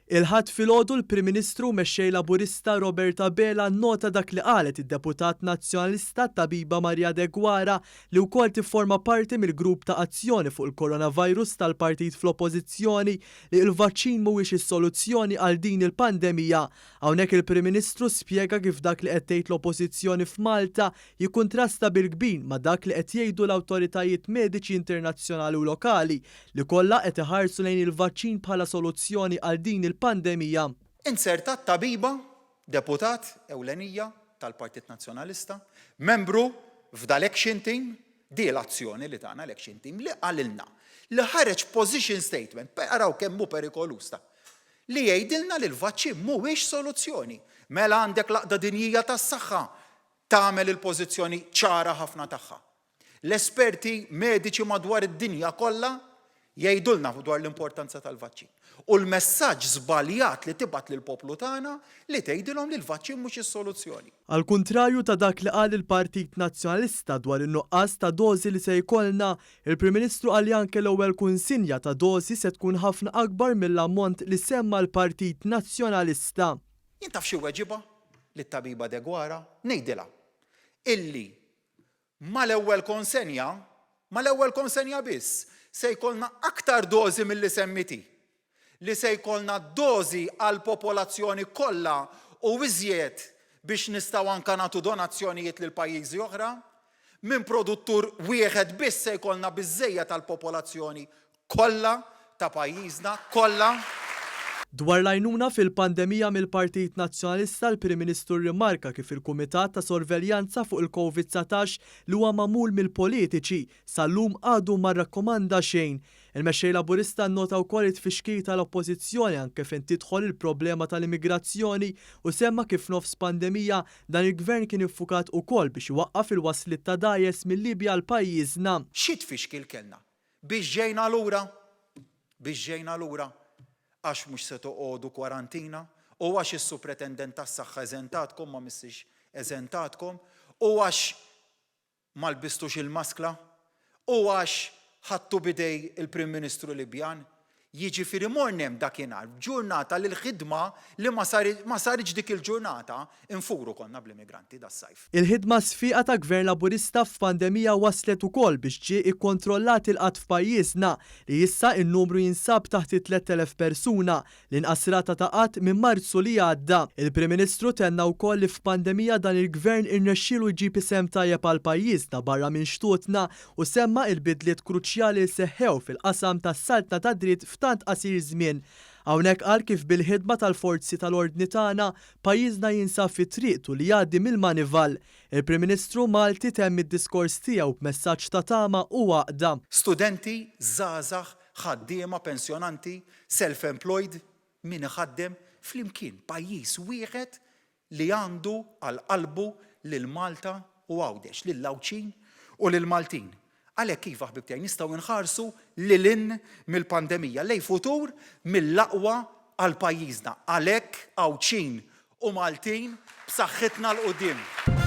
Il-Ħadd filgħodu l-Prim Ministru u Mexxej Laburista Robert Abela nnota dak li qalet id-Deputat Nazzjonalista t-Tabiba Maria Deguara li wkoll tifforma parti mill-grupp ta' azzjoni fuq il-coronavirus tal-partit fl-Oppożizzjoni li l-vaċċin mhuwiex is-soluzzjoni għal din il-pandemija. Hawnhekk il-Prim Ministru spjega kif dak li qed tgħid l-Oppożizzjoni f'Malta jikkuntrasta bil-kbir ma' dak li qed jgħidu l-awtoritajiet mediċi internazzjonali u lokali li kollha qed iħarsu lejn il-vaċċin bħala soluzzjoni għal din il-pandemija. Inzertat tabiba, deputat ewlenija tal-Partit Nazzjonalista, membru f'dal-action team, di l-azzjoni li tana l-action team, li qalilna li ħareġ position statement, araw kemm hu perikoluż ta', li jgħidilna li l-vaċċin mhuwiex soluzzjoni. Mela għandek l-Għaqda Dinjija tas-Saħħa tagħmel il-pożizzjoni ċara ħafna tagħha. L-esperti mediċi madwar id-dinja kollha jgħidulna dwar l-importanza tal-vaċċin. U l-messaġġ żbaljat li tibgħat lill-poplu tagħna li tgħidilhom li l-vaċċin mhux is-soluzzjoni. Għall-kuntrarju ta' dak li qal il-Partit Nazzjonalista dwar in-nuqqas ta' dożi li se jkollna, il-Prim Ministru qal li anke l-ewwel kunsinja ta' dożi se tkun ħafna akbar mill-ammont li semma l-Partit Nazzjonalista. Jien taf xi weġibha lit-tabiba Deguara? Ngħidilha illi mal-ewwel konsenja, mal-ewwel konsenja biss, se jkollna aktar dożi milli semmiet hi. Li se jkollna dożi għall-popolazzjoni kollha u iżjed biex nistgħu anke nagħtu donazzjonijiet lil pajjiżi oħra. Minn produttur wieħed biss se jkollna biżżejjed għall-popolazzjoni kollha ta' pajjiżna kollha. Dwar l-għajnuna fil-pandemija mill-Partit Nazzjonalista l-Prim Ministru rrimarka kif il-Kumitat ta' Sorveljanza fuq il-Covid 19 li huwa magħmul mill-politiċi sal-lum għadu ma rrakkomanda xejn. Il-Mexxej Laburista nnota wkoll it-tfixkil tal-Oppożizzjoni anke fejn tidħol il-problema tal-immigrazzjoni u semma kif f'nofs pandemija dan il-Gvern kien iffukat ukoll biex iwaqqaf il-wasliet ta' dgħajjes mil-Libja għal pajjiżna. Xi tfixkil kellna? Biex ġejna lura? Biex ġejna lura? Għax mhux se toqogħdu kwarantina u għax is-Supretendent tas-Saħħa eżentatkom ma missiex eżentatkom u għax ma lbistux il-maskla u għax ħadtu b'idej il-Prim Ministru Libjan. Jiġifieri morna hemm dakinhar, f'ġurnata li l-ħidma li ma ma saritx dik il-ġurnata, infuru konna bl-immigranti das-sajf. Il-ħidma sfiqa ta' Gvern Laburista f'pandemija wasslet ukoll biex ġie ikkontrollat il-qgħad f'pajjiżna, li issa n-numru jinsab taħt it-3,000 persuna, l-inqas rata ta' qgħad minn Marzu li għadda. Il-Prim Ministru tenna wkoll li f'pandemija dan il-Gvern irnexxielu jġib isem tajjeb għal pajjiżna barra minn xtutna u semma il-bidliet kruċjali li seħħew fil-qasam tas-saltna tad-dritt f'tant qasir żmien. Hawnhekk qal kif bil-ħidma tal-forzi tal-ordni tagħna, pajjiżna jinsab fi triqtu li jgħaddi mill-manival. Il-Prim Ministru Malti temm id-diskors tiegħu b'messaġġ ta' tama u għaqda. Studenti, żgħażagħ, ħaddiema, pensjonanti, self-employed, min iħaddem, flimkien pajjiż wieħed li għandu għal qalbu lil Malta u Għawdex, lill-Għawdxin u lill-Maltin. Għalhekk iva ħbieb tiegħi nistgħu nħarsu lil hinn mill-pandemija, lejn futur mill-aqwa għal pajjiżna. Għalhekk Għawdxin u Maltin b'saħħitna 'l quddiem.